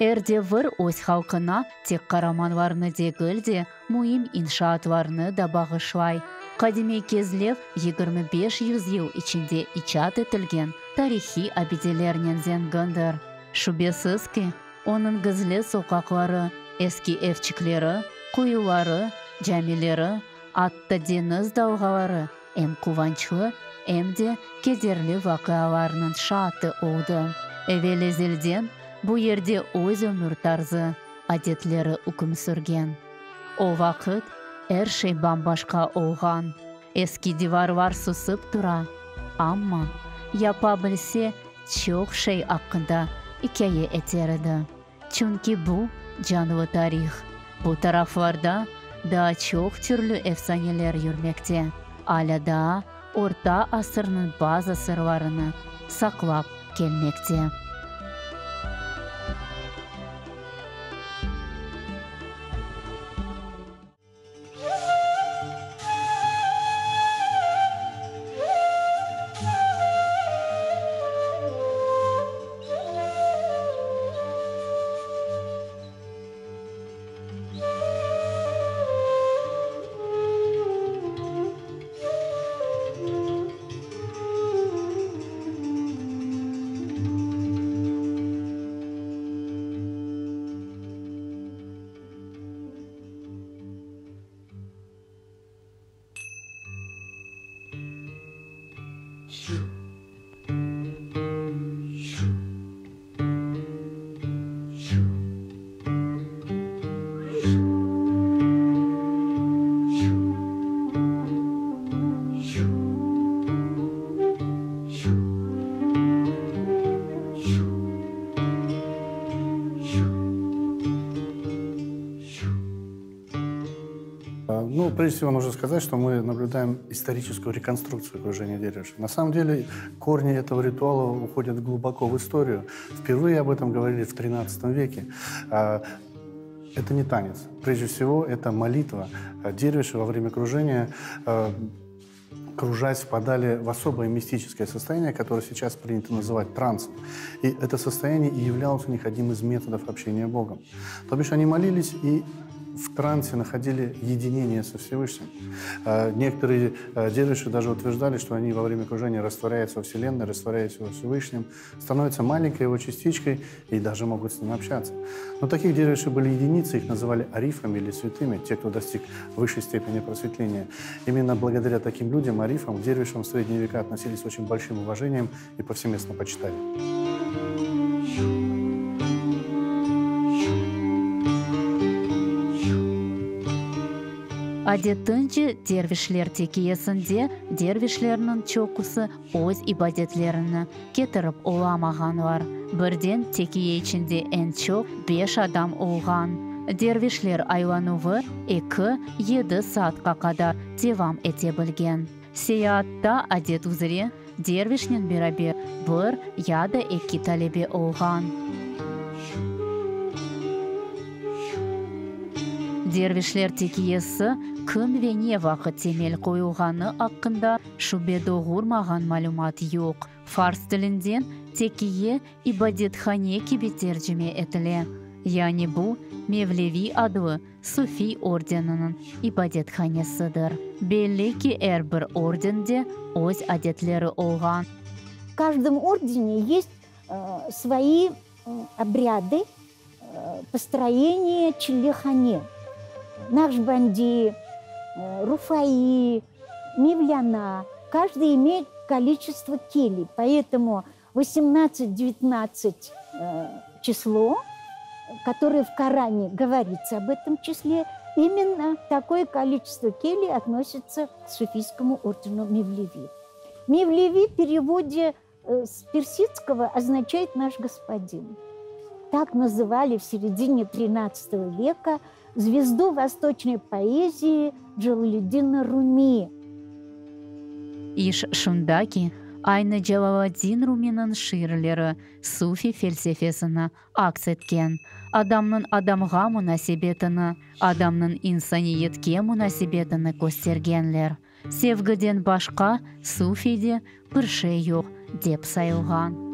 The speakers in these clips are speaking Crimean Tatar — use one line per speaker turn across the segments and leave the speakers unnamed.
Er devir öz halqına tek qaramanlarnı degil de, müim inşaatlarnı da bağışlay. Qadimiy Kezlev 25 yüzyıl içinde icat etilgen tarihiy abidelernen zengindir. Şübesiz ki, onıñ gizli soqaqları, eski evçikleri, quyuları, camileri, atta deñiz dalğaları em quvançlı, em de kederli vaqialarnıñ şaatı oldı. Evel-ezelden bu yerde öz ömür tarzı, adetleri üküm sürgen. O vaqıt er şey bam-başqa olğan. Eski divarlar susıp tura, amma yapa bilse, çoq şey aqqında ikâye eter edi. Çünki bu, canlı tarih. Bu taraflarda daa çoq türlü efsaneler yürmekte, alâ daa Orta asırnıñ bazı sırlarını saqlap kelmekte.
Ну, прежде всего, нужно сказать, что мы наблюдаем историческую реконструкцию кружения дервишей. На самом деле, корни этого ритуала уходят глубоко в историю. Впервые об этом говорили в XIII веке. А, это не танец. Прежде всего, это молитва. Дервиши во время кружения а, кружась, впадали в особое мистическое состояние, которое сейчас принято называть трансом. И это состояние и являлось у них одним из методов общения с Богом. То бишь они молились и в трансе находили единение со Всевышним. А, некоторые а, дервиши даже утверждали, что они во время кружения растворяются во Вселенной, растворяются во Всевышнем, становятся маленькой его частичкой и даже могут с ним общаться. Но таких дервишей были единицы, их называли арифами или святыми, те, кто достиг высшей степени просветления. Именно благодаря таким людям, арифам, к дервишам в средние века относились с очень большим уважением и повсеместно почитали.
Adetince, dervişler tekiyesinde dervişlerniñ çoqusı öz ibadetlerini ketirip olamağanlar. Birden tekiye içinde eñ çoq beş adam olğan. Dervişler aylanuvı eki, yedi saatqa qadar devam ete bilgen. Seyaatta, adet üzre, dervişnen beraber bir ya da eki talebe olğan. Dervişler tekiyesi kim ve ne vaqıt temel qoyulğanı aqqında şübe doğurmağan malümat yoq. Fars tilinden tekiye ibadethane kibi tercime etile, yani bu, Mevlevi adlı sufiy ordeniniñ ibadethanesidir. Belli ki, er bir ordende öz adetleri olğan.
В каждом ордене есть свои обряды построения çillehane. Nakşbandi, Rufai, Mevlâna, каждый имеет количество келий, поэтому 18-19 число, которое в Коране говорится об этом числе, именно такое количество келий относится к суфийскому ордену Мевлеви. Мевлеви в переводе с персидского означает «наш господин». Так называли в середине XIII века звезду восточной поэзии Джалаледдина Руми.
İş şunda ki, aynı Celaladdin Ruminiñ şiirleri sufi felsefesini aks etken, adamnıñ adamğa munasebetini, adamnıñ insaniyetke munasebetini köstergenler. Sevgiden başqa sufiyde bir şey yoq, dep sayılğan.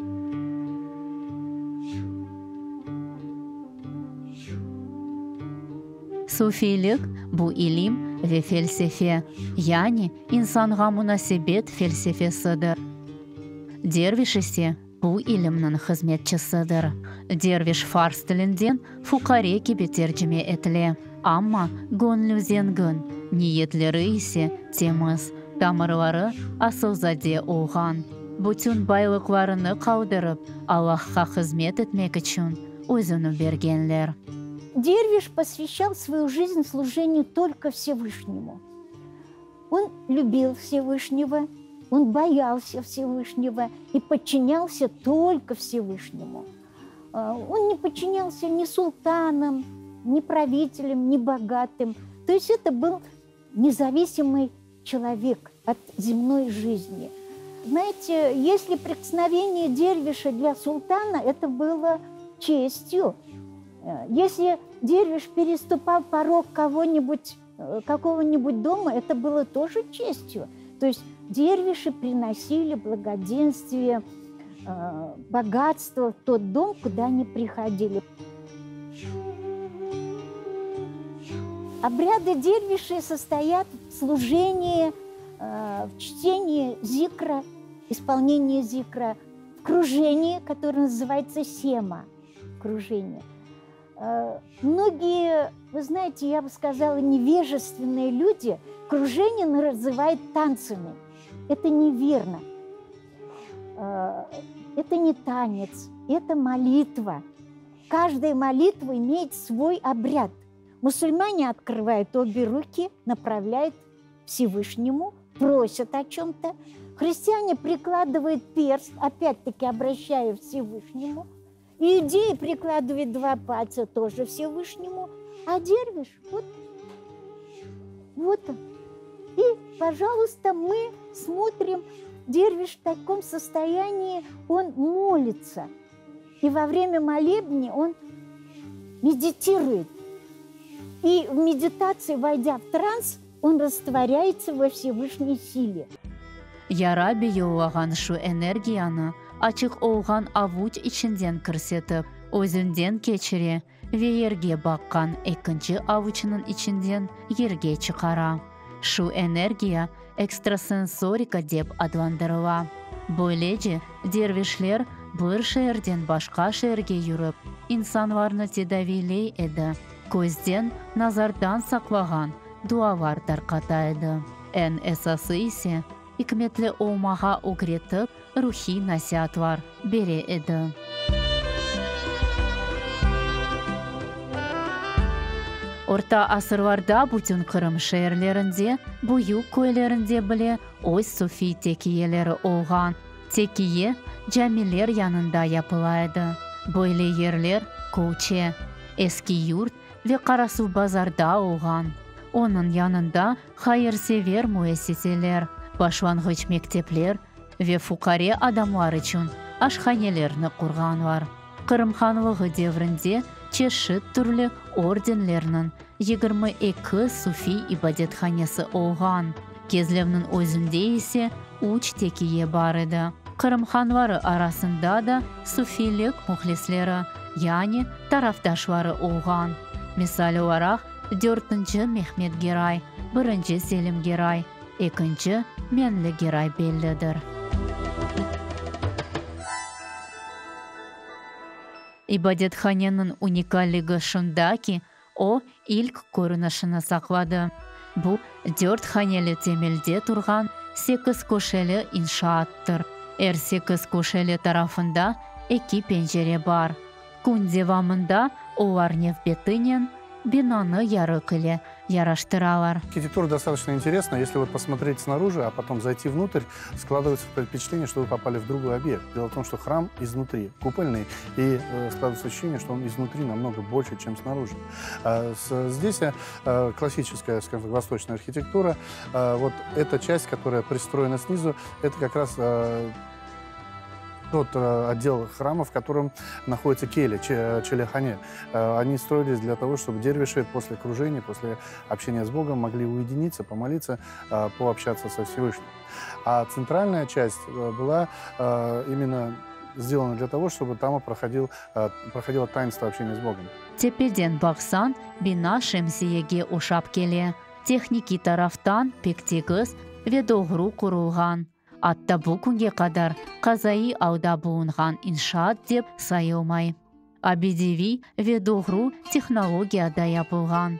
Sufiylik, bu ilim ve felsefe, yani insanğa munasebet felsefesidir. Derviş ise bu ilimniñ hızmetçisidir. Derviş fars tilinden fuqare kibi tercime etile, amma göñlü zengin, niyetleri ise temiz, tamırları asılzade olğan. Bütün baylıqlarını qaldırıp, Allahqa hızmet etmek içün özüni bergenler.
Derviş посвящал свою жизнь служению только Всевышнему. Он любил Всевышнего, он боялся Всевышнего и подчинялся только Всевышнему. Он не подчинялся ни султанам, ни правителям, ни богатым. То есть это был независимый человек от земной жизни. Знаете, если прикосновение дервиша для султана, это было честью. Если дервиш переступал порог кого-нибудь, какого-нибудь дома, это было тоже честью. То есть дервиши приносили благоденствие, богатство в тот дом, куда они приходили. Обряды дервишей состоят в служении, в чтении зикра, исполнении зикра, в кружении, которое называется сема, кружение. Многие, вы знаете, я бы сказала, невежественные люди кружение называют танцами. Это неверно. Это не танец, это молитва. Каждая молитва имеет свой обряд. Мусульмане открывают обе руки, направляют Всевышнему, просят о чем-то. Христиане прикладывают перст, опять-таки обращая Всевышнему. Иудеи прикладывают два пальца тоже Всевышнему. А дервиш, вот, вот он. И, пожалуйста, мы смотрим, дервиш в таком состоянии, он молится. И во время молебни он медитирует. И в медитации, войдя в транс, он растворяется во Всевышней силе.
Yarabbi yollağan şu energiyanı açıq olğan avuç içinden kirsetip, özünden keçire ve yerge baqqan ekinci avuçnıñ içinden yerge çıqara. Şu energiya ekstrasensorika dep adlandırıla. Böylece, dervişler bir şeerden başqa şeerge yürip, insanlarnı tedaviyley edi, közden, nazardan saqlağan dualar tarqata edi. Eñ esası ise, ikmetli olmağa ögretip, ruhiy nasiatlar bere edi. Orta asırlarda bütün Qırım şeerlerinde, büyük köylerinde bile öz sufiy tekiyeleri olğan. Tekiye camiler yanında yapıla edi. Böyle yerler Kölçe, Eski Yurt ve Qarasuvbazarda olğan. Onıñ yanında hayırsever müessiseler, başlanğıç mektepler ve fuqare adamlar içün aşhanelerni qurğanlar. Qırım hanlığı devrinde çeşit türlü ordenlerniñ 22 sufiy ibadethanesi olğan. Kezlevniñ özünde ise üç tekiye bar edi. Qırım hanları arasında da sufiylik mühlisleri, yani tarafdaşları olğan. Misal olaraq, dörtünci Mehmed Geray, birinci Selim Geray, ekinci Meñli Geray bellidir. İbadethaneniñ unikalligi şunda ki, o, ilk körünişini saqladı. Bu, dört haneli temelde turğan sekizköşeli inşaattır. Er sekiz köşeli tarafında eki pencere bar. Kün devamında olar nevbetinen binanı yarıq ile yaraştıralar.
Архитектура достаточно интересна. Если вот посмотреть снаружи, а потом зайти внутрь, складывается впечатление, что вы попали в другой объект. Дело в том, что храм изнутри купольный, и складывается ощущение, что он изнутри намного больше, чем снаружи. Здесь классическая, скажем так, восточная архитектура. Вот эта часть, которая пристроена снизу, это как раз тот отдел храма, в котором находится келья, челехане. Они строились для того, чтобы дервиши после кружения, после общения с Богом могли уединиться, помолиться, пообщаться со Всевышним. А центральная часть была именно Сделано для того, чтобы там проходил, проходило таинство общения с Богом.
Tepeden baqsañ, bina şemsiyege oşap kele. Tehnikiy taraftan pek tegiz ve doğru qurulğan. Atta bu künge qadar qazaiy alda bulunğan inşaat dep sayılmay. Abideviy ve doğru tehnologiyada yapılğan.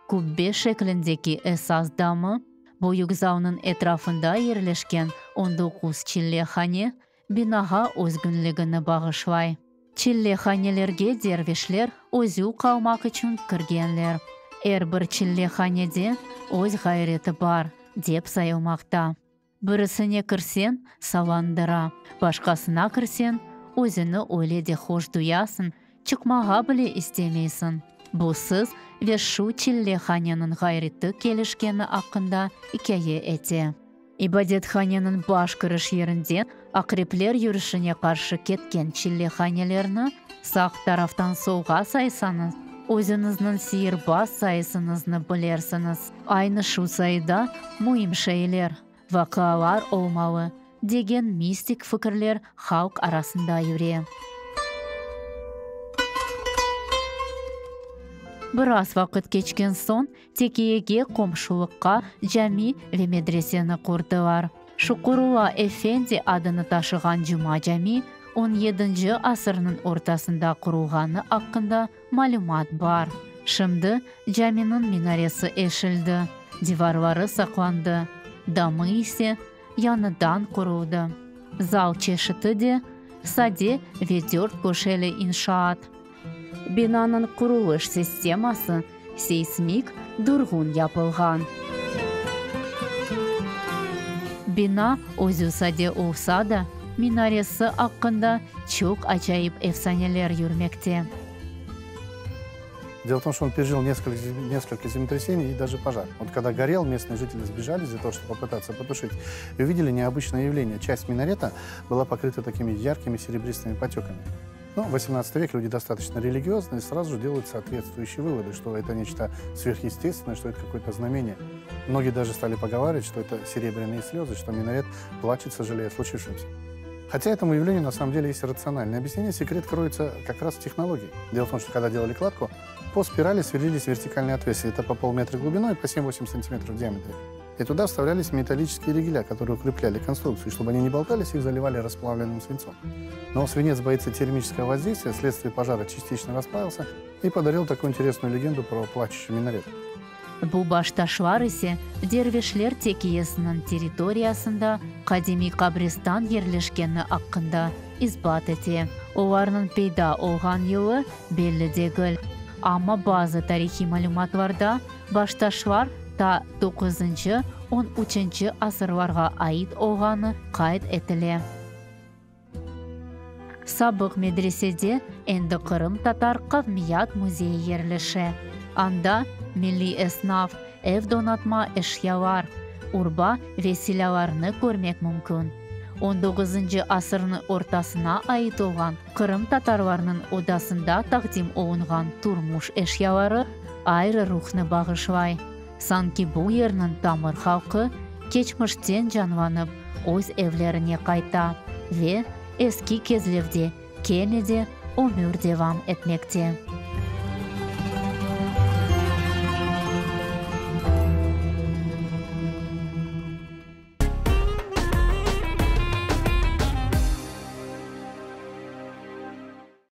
Kubbe şeklindeki esas damı, büyük zalnıñ etrafında yerleşken 19 çillehane binağa özgünligini bağışlay. Çillehanelerge dervişler özü qalmaq içün kirgenler. Er bir çillehanede öz ğayreti bar, dep sayılmaqta. Birisine kirseñ, sallandıra, başqasına kirseñ, özüni öyle de hoş duyasıñ, çıqmağa bile istemeysiñ. Bu siz ve şu çillehaneniñ ğayreti kelişkeni aqqında ikâye ete. İbadethaneniñ baş kiriş yerinden aqrepler yürüşine qarşı ketken çillehanelerni sağ taraftan solğa saysañız, özüñizniñ siyirbaz sayısıñıznı bilersiñiz. Aynı şu sayıda müim şeyler, vaqialar olmalı, degen mistik fikirler halq arasında yüre. Biraz vaqıt keçken soñ, tekiyege qomşulıqqa cami ve medreseni qurdılar. Şukurulla efendi adını taşığan Cuma cami on yedinci asırnıñ ortasında qurulğanı aqqında malümat bar. Şimdi caminiñ minaresi eşildi, divarları saqlandı, damı ise yañıdan quruldı. Zal çeşiti de sade ve dört köşeli inşaat. Binanıñ qurulış sisteması seysmik durğun yapılğan. Bina özü sade olsa da, minaresi aqqında çoq acayip efsaneler yürmekte.
Дело в том, что он пережил несколько, несколько землетрясений и даже пожар. Вот когда горел, местные жители сбежались для того, чтобы попытаться потушить, и увидели необычное явление. Часть минарета была покрыта такими яркими серебристыми потеками. Ну, 18 век люди достаточно религиозные, сразу же делают соответствующие выводы, что это нечто сверхъестественное, что это какое-то знамение. Многие даже стали поговаривать, что это серебряные слезы, что минарет плачет, сожалея о случившемся. Хотя этому явлению на самом деле есть рациональное объяснение, секрет кроется как раз в технологии. Дело в том, что когда делали кладку, по спирали сверлились вертикальные отверстия. Это по полметра глубиной и по 7-8 сантиметров в диаметре. И туда вставлялись металлические ригеля, которые укрепляли конструкцию. И чтобы они не болтались, их заливали расплавленным свинцом. Но свинец боится термического воздействия, вследствие пожара частично расплавился и подарил такую интересную легенду про плачущий минарет.
Bu baştaşlar ise dervişler tekiyesiniñ territoriyasında qadimiy qabristan yerleşkeni aqqında isbat ete. Olarnıñ peyda olğan yılı belli degil, amma bazı tarihiy malümatlarda baştaşlar ta doquzıncı, on üçünci asırlarğa ait olğanı qayd etile. Sabıq medresede endi Qırımtatar qavmiyat müzeyi yerleşe. Anda milliy esnaf, ev donatma eşyalar, urba ve silâlarnı körmek mümkün. On doquzıncı asırnıñ ortasına ait olğan qırımtatarlarnıñ odasında taqdim olunğan turmuş eşyaları ayrı ruhnı bağışlay. Sanki bu yerniñ tamır halqı keçmişten canlanıp öz evlerine qayta ve eski Kezlevde kene de ömür devam etmekte.